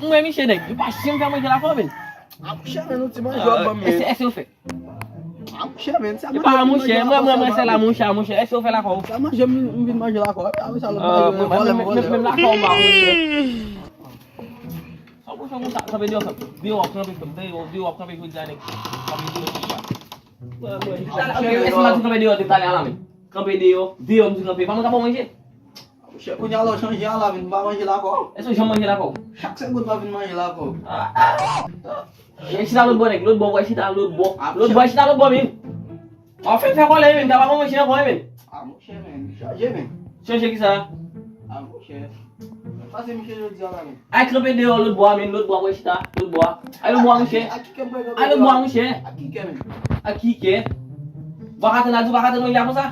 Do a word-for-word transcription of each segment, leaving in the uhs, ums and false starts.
Mwen, misye nèg, yo pa janm fè manje lakò, men. A monchè, men nou ti manje w ap ban m, men. Èske, èske yo fè? A monchè, men, sa manje m vin manje lakò sa, mwen, mwen, mwen, se la, monchè, monchè, èske yo fè lakò? Sa manje m vin manje lakò. Apre sa, lòt bagay yo, vòlè m vòlè. Menm lakò, m pa, monchè. Sa pwochèn moun sa kanpe deyò, kanpe deyò, kanpe deyò, deyò, kanpe jodi a, nèg. Kanpe deyò, kanpe deyò. Èske m pa di kanpe deyò, te talè a la, men? Kanpe deyò, deyò, m di kanpe. Pa mwen ka ba w manje? Monchè, kounye a la w chanje a la, men m pa manje lakò. Èske w janm manje lakò? Chak segonn m ap vin manje lakò. Chita lòt bò, nèg, lòt bò, w chita lòt bò. Lòt bò, chita lòt bò, men. Anfen, fè kòlè, men, ta pa manje ankò, men. A, monchè, men, chanje, men. Chanje kisa? A, monchè. Pase misye jodi a la, men. Ay, kanpe deyò, lòt bò a, men, lòt bò a, w chita, lòt bò a. Ay, lòt bò a, monchè. Ay, lòt bò a, monchè. Ak ki kè? Ou pa ka tann, a di ou pa ka tann manje a konsa?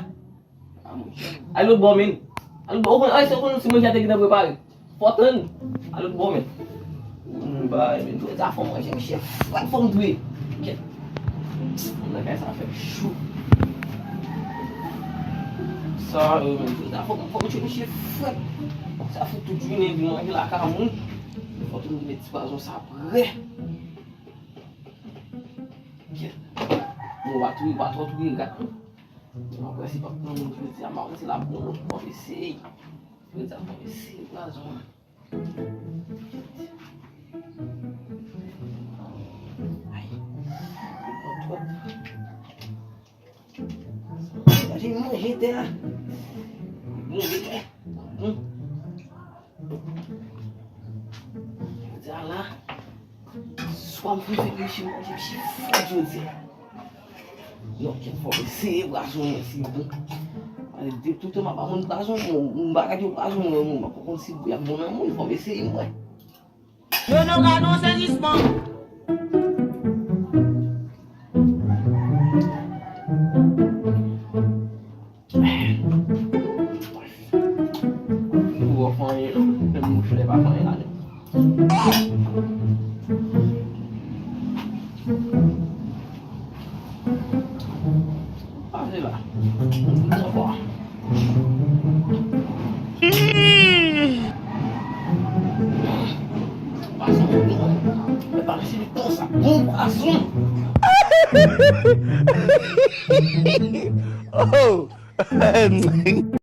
Ay, lòt bò, men. Ay, lòt bò, ou konn, ay, se ou konn si manje a te gentan prepare. Fò tann. Ay, lòt bò, men. Bay, men, jodi a fò manje, monchè, frèt fò m touye. Kèt. Nan kay sa fè cho. Sa, euh, men, jodi a fò, fò manje, monchè, frèt. Sa fout tout jounen vin manje lakay moun. Fò tou met ti pwazon sa prè. Kèt. Bon, w a touye, w a twò touye rat. Mwen kwè si p ap pran moun jodi a, m pa konn si l ap bon non. Bon, eseye. Jodi a, bon, eseye pwazon an. Ay. Li bon twòp. Manje, manje tè a. Bon, li bon. Bon. Jodi a la, swa m fin fè manje, manje, manje frèt jodi a. Non, kèt, fò m eseye pwazon mwen, si bon. Ale, de tout tan m ap ba moun pwazon, m, m pa ka di pwazon mwen, m pa konn si y ap bon nan moun, fò m eseye mwen. Yo nan ka nan sezisman. Ou wè fanyen, menm mouch lè pa fanyen la. Pase la. Pase la. Mwen pa mèsi li konsa. Bon pwason. Oh!